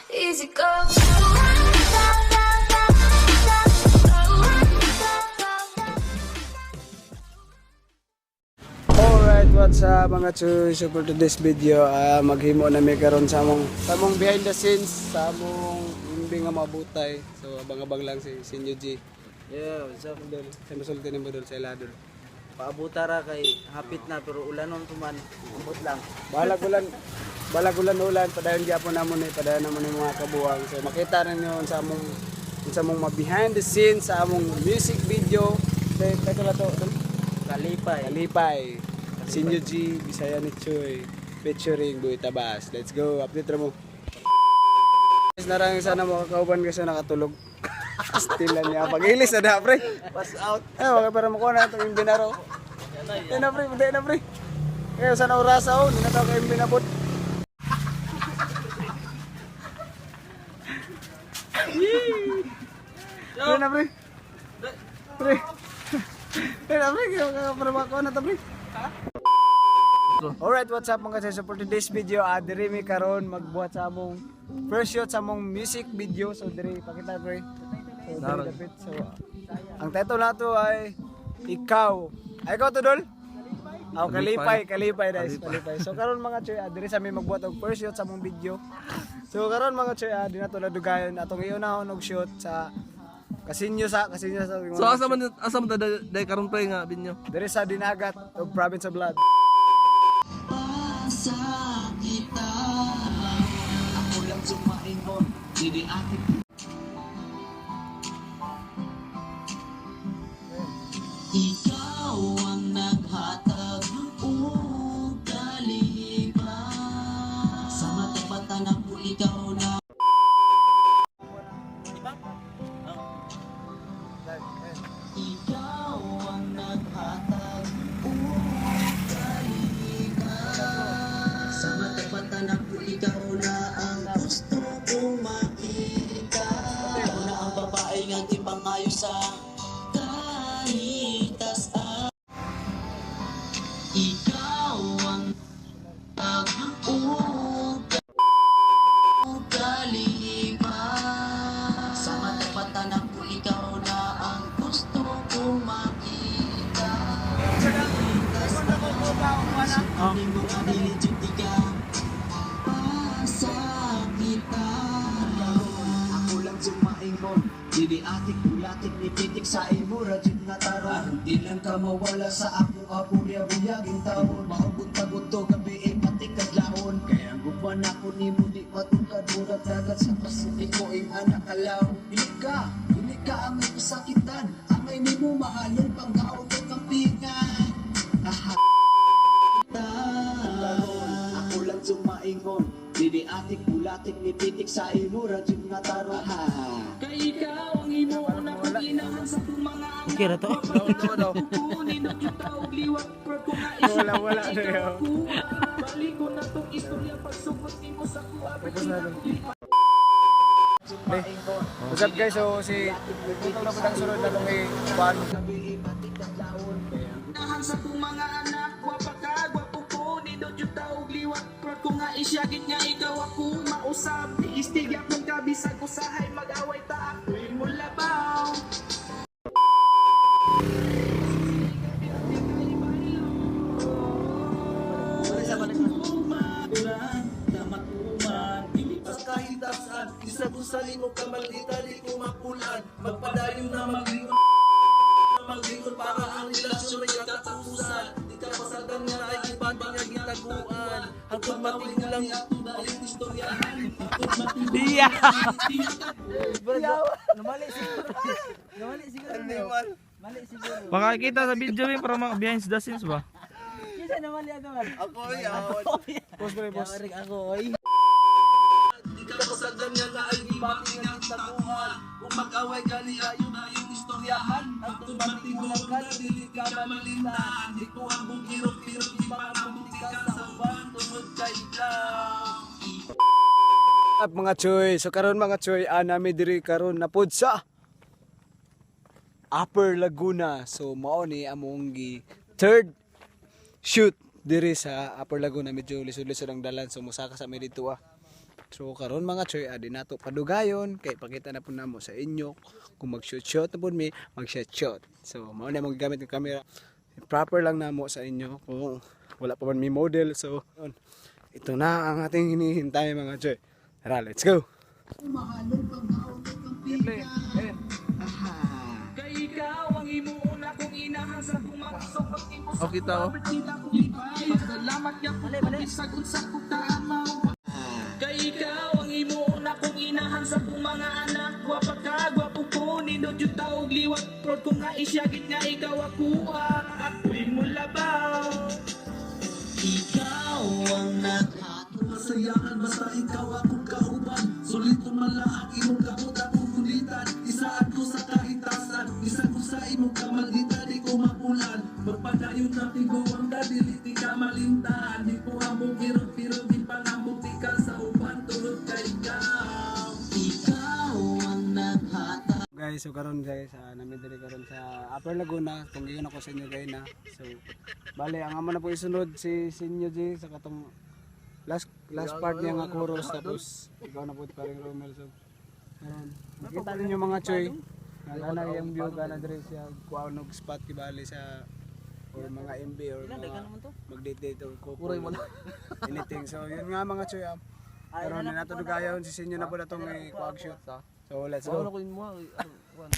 Easy go. Alright, what's up mga chuy? So for today's video, maghimo na may karon sa among behind the scenes sa among imbing nga mabutay. So abang-abang lang si Sinyo G. Yeah, what's up? Dol, sa masulti ni Budol sa iladol. Paabutara kay hapit na pero ulanon tuman. Ambot lang. Balagulan ulan, padayon gyapon namon padayon namon ni mga kabuwang. So makita ninyo sa among behind the scenes sa among music video. Ito na to, Kalipay. Kalipay. Sinyo G, Bisaya ni Choy, featuring Boy Tabas. Let's go, update ra mo. Guys, narang sana mo kakauban kasi nakatulog. Stilan niya. Pag-ilis na da, pre. Pass out. Okay, para makuha na itong yung binaro. Hindi na, pre. Hindi na, pre. Kaya sana orasa, hindi na tao kayong binabot. Pre na, pre. Pre. Pre na, pre. Para makuha na ito, pre. Alright, what's up mga kasi for today's video, diri mi karon magbuhat sa among first shot sa among music video. So diri pakita pre. So, diri dapit. So ang title nato ay Ikaw. Ay ikaw to dol? Oh, kalipay guys, kalipay. So karon mga choy, diri sa mi magbuhat og first shot sa among video. So karon mga choy, di na to nadugayon atong iunahon og shot sa kasinyo sa So asa man day karon pa nga binyo. diri sa Dinagat og province of Blood. Sa kita ako lang sumaingon dili atik ikaw ang naghatag og kalipay sa matapatan ako ikaw na ikaw ang naghatag og kalipay sa matapatan ako ikaw na ang gusto kong makita. Ikaw na ang babae nga gipangayo sa kahitasan. Ikaw ang kalipay sa matapatan ako ikaw na ang gusto kong makita. Hindi mo nga nilijutika sa kita. Ako lang sumaingon dili atik ulatik ni pitik sa imo rajin nga taron. Di lang ka mawala sa ako abuya-buyaging taon. Maabot pagod to gabi patik kadlaon. Kaya ang guban ako ni mo di matungkad murag dagat sa Pasipiko ing anak alaw. Dili ka ang may kasakitan. Ang may nimo mahalong panggaon o kampingan. Ako lang sumaingon dili atik ulatik ni pitik sa imo rajin nga taron. Kay ikaw ang imo na paginahan sa mga Okay ra to. kukunin ang kita og liwat pero kung Wala na yun. balik ko na tong istorya pagsubot nimo sa kuha. What's up guys? So si ito na po ang sunod na kung i-ban. Nahan sa kong mga anak gwapa ka gwapo ko nindot yung taog liwat pero kung nga isyagit nga ikaw ako mausap istig akong kabisag usahay mag-away ta ako'y mulabaw. Kahitasan, isa ko sa limo ka maldita di ko mapulan. Magpadayon na maglingon para ang relasyon ay katapusan. Di ka pasadan nga ay iba di nga gitaguan. Hangtod mating lang ito dahil istoryahan. Iya. Namali siguro. Mali siguro. Baka kita sa video rin para mga behind the scenes ba? Kisa namali ato man. Ako yan. Post pre, post. Ako oy. Di ka pasadan nga ay iba di nga gitaguan. Kung mag-away ka ni ayo na yung istoryahan. Hangtod mating lang ka dili ka malindan. Di ko ang bugirok-irok di ba ang butika sa uban tungod kay ikaw. Up mga choy. So karon mga choy, nami diri karon na pod sa Upper Laguna. So mao ni among third shoot diri sa Upper Laguna. Medyo lisod-lisod ang dalan, so musaka sa mi dito So karon mga choy, adi nato padugayon kay pakita na po namo sa inyo kung mag-shoot na po mi, mag-shoot. So mao na magagamit ng camera. Proper lang namo sa inyo kung wala pa man mi model. So yun. Ito na ang ating hinihintay mga choy. Tara, let's go. O kita oh. Kay ikaw ang imuuna kong inahan sa kong mga anak. Gwapa ka, gwapo ko, nindot yung taog liwat. Prod ko nga isyagit nga ikaw akuha. Ako'y mo labaw. Ikaw ang naghato masayangan basta ikaw akong kauban. Sulit tumalaak imong kamot akong kulitan. Isaan ko sa kahitasan, isa ko sa imong kamalgitan. Di ko mapulan, magpadayon na tiguan ka. Diliti ka malintahan, di ko ambong pirot-pirot. Di pangambong tika sa uban, tulad ka ikaw. Ikaw ang naghata. Guys, so karon guys, namidiri karon sa Upper Laguna, kung giyon ako sa inyo guys na. So bale ang amo na po isunod si Sinyo G sa katong last part niya nga chorus, tapos ikaw na po paring Romel. So karon nakita ninyo mga choy, nga yung view kana dire siya kuanog spot kibali sa or mga MB or mga mag-date or couple anything. So yun nga mga choy, karon na nato dugayon si Sinyo na po natong kuag shoot. So let's go. Ano ko mo? Ano ba?